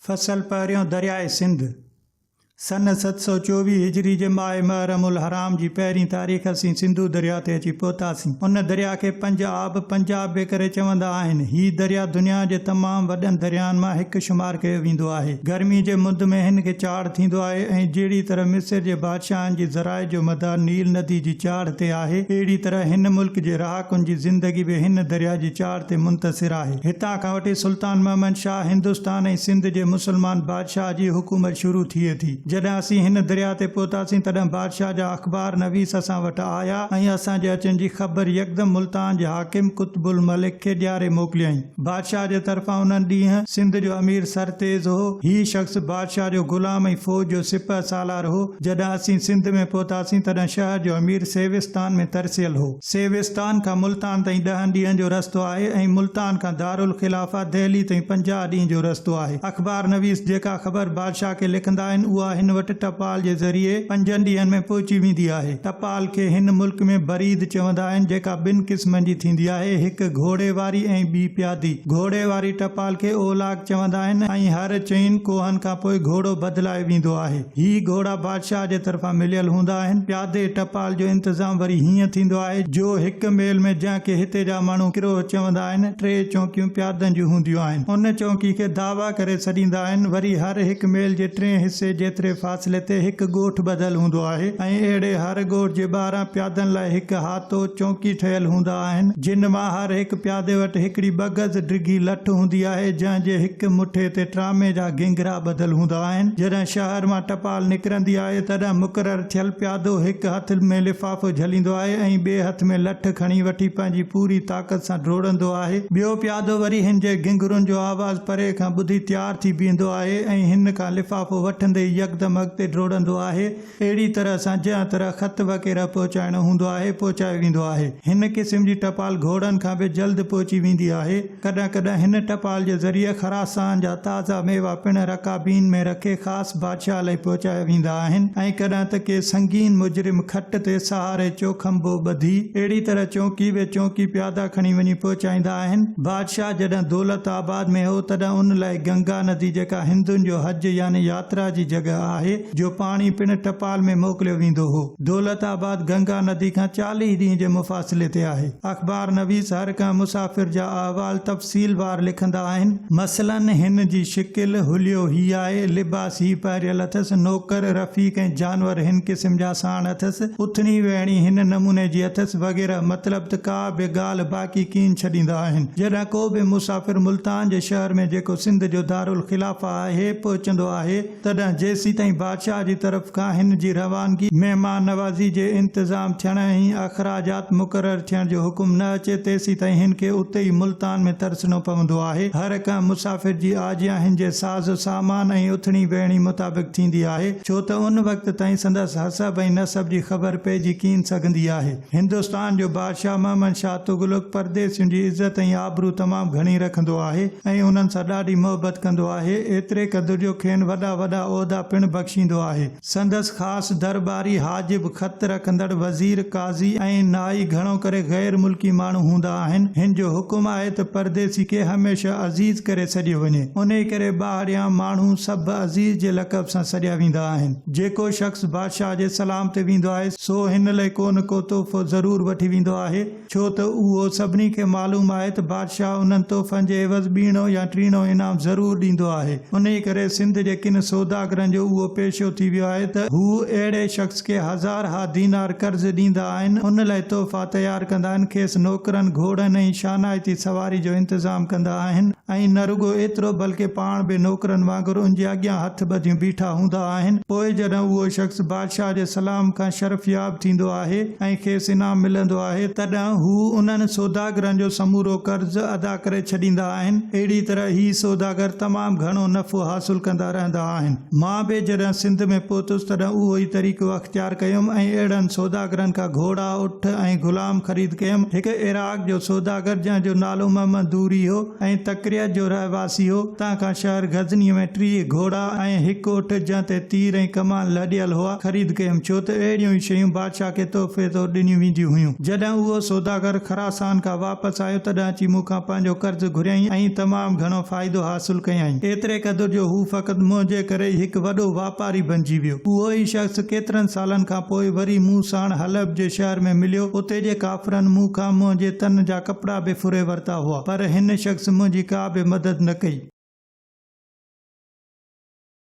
فصل پهريون درياء سنڌ، سن 724 هجري جي ماهه محرم الحرام جي پهرين تاريخ اسين سنڌو درياء تي اچي پهتاسين. ان درياء کي پنج آب، پنجاب به ڪري چوندا آهن. هي درياء دنيا جي تمام وڏن درياهن مان هڪ شمار ڪيو ويندو آهي. گرمي جي مند ۾ هن کي چاڙهه ٿيندو آهي ۽ جهڙي طرح مصر جي بادشاهن جي زراعت جو مدار نيل ندي جي چاڙهه تي آهي، اهڙي طرح هن ملڪ جي رهاڪن جي زندگي به هن درياء جي چاڙهه تي منتصر آهي. هتان کان وٺي سلطان محمد شاهه هندستان ۽ سنڌ جي مسلمان بادشاهه جي حڪومت شروع ٿئي ٿي. جڏهن اسين هن درياء تي پهتاسين تڏهن بادشاهه جا اخبار نويس اسان وٽ آيا ۽ اسان جي اچڻ جي خبر يڪدم ملتان جي حاڪم قطب الملڪ کي ڏياري موڪليائين. بادشاهه جي طرفان انهن ڏينهن سنڌ جو امير سرتيز هو. هي شخص بادشاهه جو غلام ۽ فوج جو سپهه سالار هو. جڏهن اسين سنڌ ۾ پهتاسين تڏهن شهر جو امير سيوستان ۾ ترسيل هو. سيوستان کان ملتان تائين ڏهن ڏينهن جو رستو آهي ۽ ملتان کان دارالخلافه دهلي تائين 50 ڏينهن جو رستو آهي. اخبار نويس جيڪا خبر بادشاهه کي لکندا آهن، اها هن وٽ ٽپال جي ذريعي پنجن ڏينهن ۾ پهچي ويندي آهي. ٽپال کي هن ملڪ ۾ بريد چوندا آهن، جيڪا ٻن قسمن جي ٿيندي آهي، هڪ گهوڙي واري ۽ ٻي پيادي. گهوڙي واري ٽپال کي اولاق چوندا آهن ۽ هر چئن ڪوهن کان پوء گهوڙو بدلايو ويندو آهي. هي گهوڙا بادشاهه جي طرفان مليل هوندا آهن. پيادي ٽپال جو انتظام وري هيئن ٿيندو آهي، جو هڪ ميل ۾ جنهن کي هتي جا ماڻهو ڪروهه چوندا آهن، ٽي چونڪيون پيادن جون هونديون آهن. ان چونڪي کي دعويٰ ڪري سڏيندا آهن. وري هر هڪ ميل جي ٽئين حصي جيتري فاصلي تي هڪ ڳوٺ ٻڌل هوندو آهي ۽ اهڙي هر ڳوٺ جي ٻاهران پيادن لاء هڪ حاطو، چونڪي، ٺهيل هوندا آهن، جن مان هر هڪ پيادي وٽ هڪڙي ٻه گز ڊگهي لٺ هوندي آهي، جنهن جي هڪ مٺي تي ٽرامي جا گهنگهرا ٻڌل هوندا آهن. جڏهن شهر مان ٽپال نڪرندي آهي، تڏهن مقرر ٿيل پيادو هڪ هٿ ۾ لفافو جهليندو آهي ۽ ٻئي هٿ ۾ لٺ کڻي وٺي پنهنجي پوري طاقت سان ڊوڙندو آهي. ٻيو پيادو وري هن جي گهنگهرن جو آواز پري کان ٻڌي تيار ٿي بيهندو آهي ۽ هن کان لفافو وٺندي ئي يڪدم اڳتي ڊوڙندو آهي. اهڙي طرح سان جنهن طرح خط وغيره پهچائڻو هوندو آهي، پهچايو ويندو آهي. هن قسم جي ٽپال گهوڙن کان به جلد پهچي ويندي آهي. ڪڏهن ڪڏهن هن ٽپال جي ذريعي خراسان جا تازا ميوا پڻ رڪابين ۾ رکي خاص بادشاهه لئي پهچايا ويندا آهن ۽ ڪڏهن ته ڪي سنگين مجرم کٽ تي سهاري چوکنڀو ٻڌي اهڙي طرح چونڪي به چونڪي پيادا کڻي وڃي پهچائيندا آهن. بادشاهه جڏهن دولت آباد ۾ هو تڏهن ان لاء گنگا ندي جيڪا هندن جو حج يعني ياترا جي جڳهه آهي، جو پاڻي پڻ ٽپال ۾ موڪليو ويندو هو. دولت آباد گنگا ندي کان 40 ڏينهن جي مفاصلي تي آهي. اخبار نويس هر ڪنهن مسافر جا احوال تفصيل وار لکندا آهن. مثلاً هن جي شڪل، حليو هي آهي، لباس هي پهريل اٿس، نوڪر، رفيق ۽ جانور هن قسم جا ساڻ اٿس، اٿڻي ويهڻي هن نموني جي اٿس وغيره مطلب ته ڪا به ڳالهه باقي ڪين ڇڏيندا آهن. جڏهن ڪو به مسافر ملتان جي شهر ۾ جيڪو سنڌ جو دارالخلافه آهي، پهچندو آهي، تڏهن جيسيتائين بادشاهه جي طرف کان هن جي روانگي، مهمان نوازي جي انتظام ٿيڻ ۽ اخراجات مقرر ٿيڻ جو حڪم نه اچي، تيسيتائين هن کي اتي ئي ملتان ۾ ترسڻو پوندو آهي. هر ڪنهن مسافر جي آجيان هن جي ساز و سامان ۽ اٿڻي ويهڻي مطابق ٿيندي آهي، ڇو ته ان وقت تائين سندس حسب ۽ نسب جي خبر پئجي ڪين سگهندي آهي. هندستان جو بادشاهه محمد شاهه تغلق پرديسين جي عزت ۽ آبرو تمام گهڻي رکندو آهي ۽ انهن سان ڏاڍي محبت ڪندو آهي، ايتري قدر جو کين وڏا وڏا عهدا پڻ بخشيندو آهي. سندس خاص درٻاري حاجب، خط رکندڙ، وزير، قاضي ۽ نائي گهڻو ڪري غير ملڪي ماڻهو هوندا آهن. هن جو حڪم آهي ته پرديسي کي هميشه عزيز ڪري سڏيو وڃي. انهي ڪري ٻاهريان ماڻهو سڀ عزيز جي لقب سان سڏيا ويندا آهن. جيڪو شخص بادشاهه جي سلام تي ويندو آهي، سو هن لئه ڪو نه ڪو تحفو ضرور وٺي ويندو آهي، ڇو ته اهو سڀني کي معلوم آهي ته بادشاهه انهن تحفن جي عيوض ٻيڻو يا ٽيڻو انعام ضرور ڏيندو آهي. انهيء ڪري سنڌ جي ڪن سوداگرن جو اهو پيشو ٿي ويو آهي ته هو اهڙي شخص کي هزارها دينار قرض ڏيندا آهن، ان لئه تحفا تيار ڪندا آهن، کيس نوڪرن، گهوڙن ۽ شانائتي سواري جو انتظام ڪندا آهن ۽ نه رڳو ايترو بلڪه پاڻ به نوڪرن وانگر ان جي اڳيان هٿ ٻڌيون بيٺا هوندا آهن. پوء جڏهن اهو شخص بادشاهه جي سلام کان شرفياب ٿيندو آهي ۽ کيس انعام ملندو آهي، تڏهن هو انهن سوداگرن جو سمورو قرض ادا ڪري ڇڏيندا آهن. اهڙي طرح هي سوداگر تمام گهڻو نفعو حاصل ڪندا رهندا آهن. مان به به جڏهن سنڌ ۾ پهتس تڏهن اهو ئي طريقو اختيار ڪيم ۽ اهڙن سوداگرن کان گهوڙا، اٺ ۽ غلام خريد ڪيم. هڪ عراق جو سوداگر جنهن جو نالو محمد دوري هو ۽ تڪريت جو رهواسي هو، تنهن کان شهر غزنيء ۾ 30 گهوڙا ۽ هڪ اٺ جنهن تي تير ۽ ڪمان لڏيل هئا، خريد ڪيم، ڇو ته اهڙيون ئي شيون بادشاهه کي تحفي طور ڏنيون وينديون هيون. جڏهن اهو سوداگر خراسان کان واپس آيو، تڏهن اچي مون کان پنهنجو قرض گهريائين ۽ تمام گهڻو فائدو حاصل ڪيائين. ايتري قدر جو هو فقط منهنجي ڪري ئي هڪ وڏو واپاري بنجي ويو. اهو ئي شخص ڪيترن سالن کان پوء وري مون ساڻ حلب جي شهر ۾ مليو. اتي جي ڪافرن مون کان منهنجي تن جا ڪپڙا به ڦري ورتا هئا، پر هن شخص منهنجي ڪا به مدد نه ڪئي.